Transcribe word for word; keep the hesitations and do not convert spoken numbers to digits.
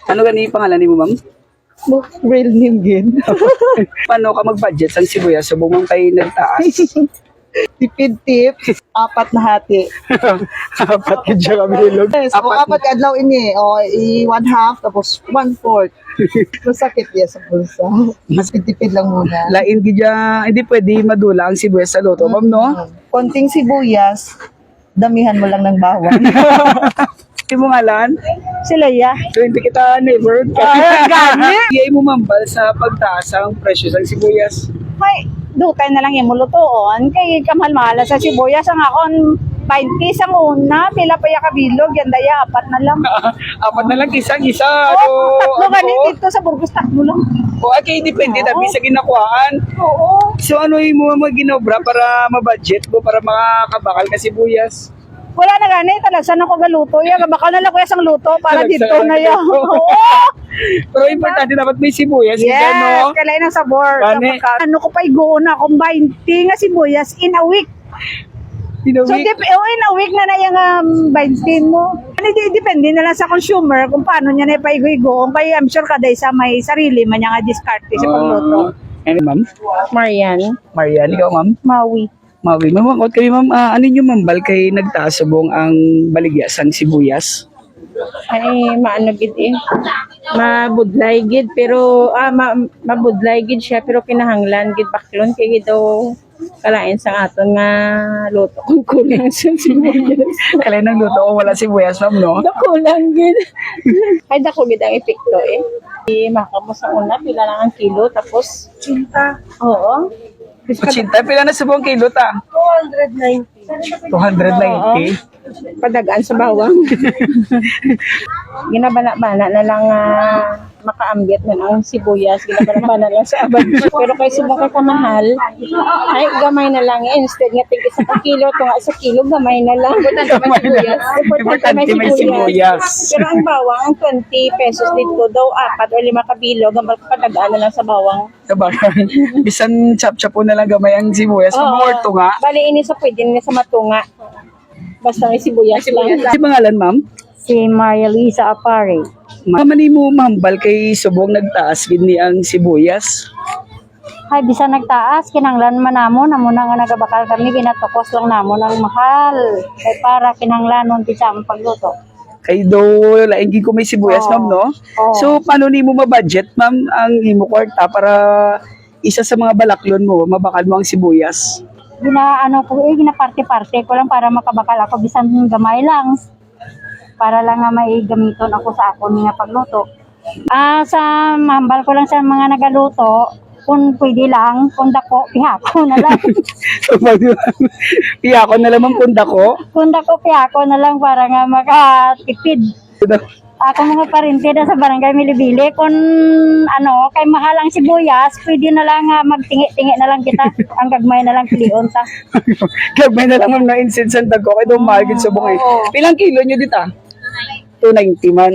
Ano gani pangalan nimo, ma'am? Real name gid. Paano ka mag-budget sang sibuyas subong man kay nagtaas? Tipid tips, apat na hati. Apat ka dyan ka bilog. Yes, o apat ka adlaw ini, o i one half tapos one fourth. Masakit, yes, sa bulsa. Mas tipid lang muna. Lain gid ya, hindi pwede madula ang sibuyas sa luto, ma'am, no? Mm. Konting sibuyas, damihan mo lang ng bawang. Imo ngalan? Sila ya. Twenty kita, neighbor. Ah, gani. Iya imo mambal sa pagtaas ang presyo sang sibuyas. Ay, dutay na lang imo lutoon. Kay kamahal-mahal sa sibuyas ang akon twenty sang una, pila pa ya kabilog, yan daya, apat na lang. Apat na lang, isang isa. Oo, ano, tatlo gani ano? Dito sa Burgos, tatlo lang. O, ay, kay depende na, Oo. Bisag ginakuhaan. Oo. So, ano imo mga ginobra para ma-budget mo, para makabakal ka sibuyas? Wala na gani, talagsan ako galuto. Ya, gabakal na lang ko ya sang luto para Talagsan dito na lang ya. Luto. Oo. Pero importante dapat may sibuyas, Yes, kaya, no? Kailangan ng sabor. Gani. Kapag ka- ano ko pa, iguon na akong twenty nga sibuyas in a week. In a So, week? dep- oh, in a week na na yung um, twenty mo. Ano, di, depende na lang sa consumer kung paano niya na ipaigo-igo. Kung kaya, I'm sure kada isa may sarili man niya nga diskarte sa pagluto. Ah, and ma'am? Marian. Marian, ikaw, ma'am? Maui. Maui. Ma'am, mangkot kami, ma'am. Ah, ano yung mambal kay nagtaas subong ang baligya sang sibuyas? Ay, maano gid eh. Mabudlay gid, pero, ah, ma-, mabudlay gid siya, pero kinahanglan gid baklon kay gid daw kalain sa aton nga luto kung kulang sa sibuyas. Kalain ang luto kung wala sibuyas, ma'am, no? Nakulang gid. Ay, dako gid ang epekto eh. Di makamo sa una, pila lang ang kilo, tapos Chinta. Oo. Chinta, pila na subong kilo ta? Two hundred ninety. Two hundred ninety? Oo. Padagaan sa bawang. Ginabana-bana na lang, ah, makaambyat na lang ang sibuyas. Ginabana-bana lang sa abad. Pero kay subong kay kamahal, ay, gamay na lang. Instead nga tig isa ka kilo, tunga sa kilo, gamay na lang. Importante may sibuyas. Importante may sibuyas. Pero ang bawang, ang twenty pesos dito daw, apat o lima ka bilog, ang pagpadagaan na lang sa bawang. Sa bawang. Bisan chop-chop na lang gamay ang sibuyas, Oo. More tunga. Bali, ini sa pwede na sa matunga. Basta may sibuyas lang. Si pangalan, ma'am? Si Maria Luisa Apare. Ma'am, ano imo mambal kay subong nagtaas gid ni ang sibuyas? Ay, bisan nagtaas, kinahanglan man namon, amo na nga nagabakal kami, ginatukos lang namon ang mahal. Kay para kinahanglanon gid sa among pagluto. Kay do, lain gid ko may sibuyas, Oo. Ma'am, no? Oo. So, paano nimo ma-budget, ma'am, ang imo kwarta para isa sa mga balaklon mo, mabakal mo ang sibuyas? Gina, ano ko, eh, ginaparte-parte ko lang para makabakal ako, bisan gamay lang. Para lang nga may gamiton ako sa akon nga pagluto. Ah, sa mambal ko lang sa mga nagaluto, kung pwede lang, kung dako, pihako na lang. Pihako na lang, ma'am, kung dako? Kung dako, pihako na lang para nga makatipid. Ako mga parente na sa barangay Milibili, kung ano, kay mahal ang sibuyas, pwede na lang nga magtingi-tingi na lang kita. Ang gagmay na lang pilion ta. Gagmay na lang, ma'am, no, instead sa dako, kay daw mahal gid subong eh. Oo. Pilang kilo nyo dita? Two ninety man.